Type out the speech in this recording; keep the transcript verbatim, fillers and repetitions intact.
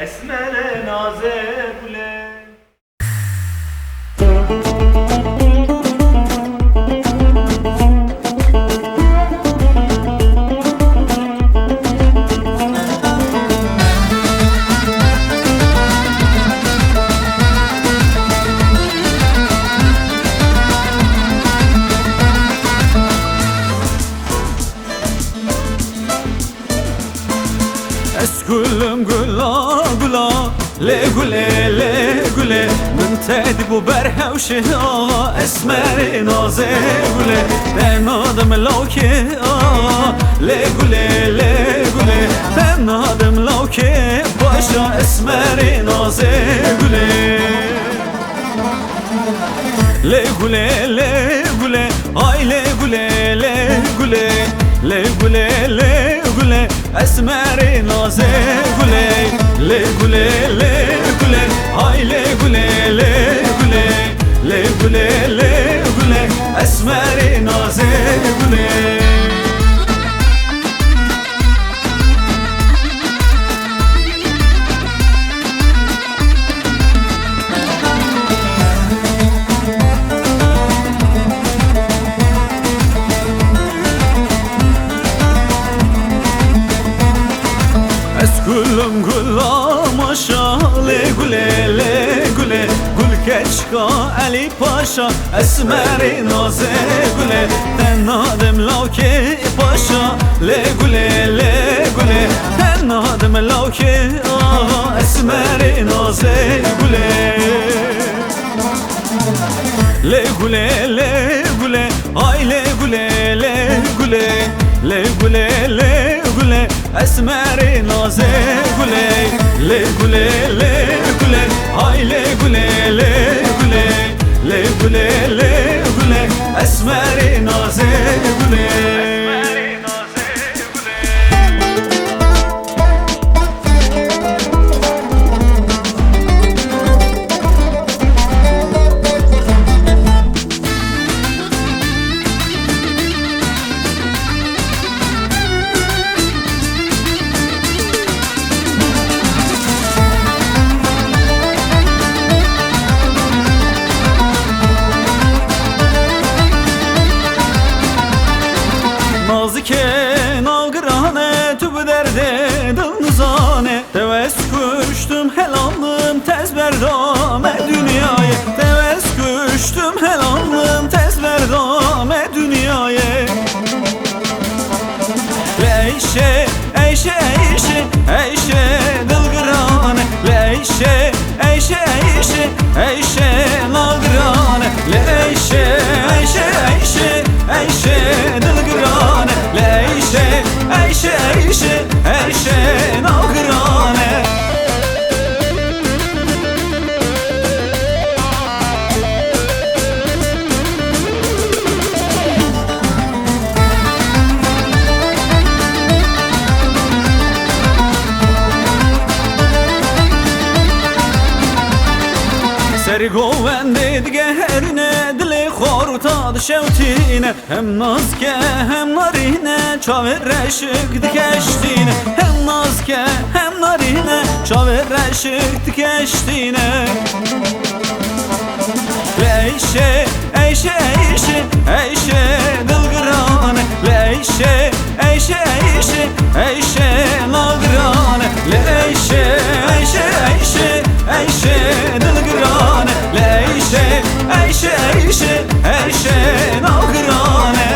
Esmerê nazê gulê. Ez gul im gula gula, lê gulê, lê gulê, min te dîbû ber hewşê, a, esmerê nazê gulê, te nadim lawkê, a, lê gulê, lê gulê, te nadim lawkê paşa, esmerê nazê gulê. Lê gulê, lê gulê, ay lê gulê, lê gulê, lê gulê, lê gulê, esmerê nazê gulê. Lê gulê, lê gulê, ay lê gulê, lê gulê, lê gulê, lê gulê, esmerê nazê gulê. Ez gul im gula maşa, lê gulê, lê gulê, gul keçika Elî Paşa, esmerê nazê gulê, te nadim lawkê paşa, lê gulê, lê gulê, te nadim lawkê, ah, esmerê nazê gulê. Lê gulê, lê gulê, ay lê gulê, lê gulê, lê gulê, lê gulê, esmerê nazê gulê. Lê gulê, lê gulê, ay lê gulê, lê gulê, lê gulê, lê gulê, esmerê nazê gulê. Nazikê nagirane, tu bi derdê dil nizane. Tev ez kuştim, helaldim, tez berdame dünyayê. Tev ez kuştim, helaldim, tez berdame dünyayê. Lê eyşê, eyşê, eyşê, eyşê dilgirane. Lê eyşê, eyşê, eyşê, eyşê nagirane. Lê eyşê, eyşê, eyşê, eyşê dilgirane. Lê eyşê, eyşê, eyşê, eyşê nagirane. Serê govendê digeherîne, dilê xwarûta dişewtîne. Hem nazike hem narîne, çavê reşik dikeştîne. Hem nazike hem narîne, çavê reşik dikeştîne. Lê eyşê, eyşê, eyşê, eyşê dilgirane. Lê eyşê, eyşê, eyşê, eyşê nagirane. Lê eyşê, eyşê, eyşê, eyşê dilgirane. Lê eyşê, eyşê, eyşê, eyşê nagirane.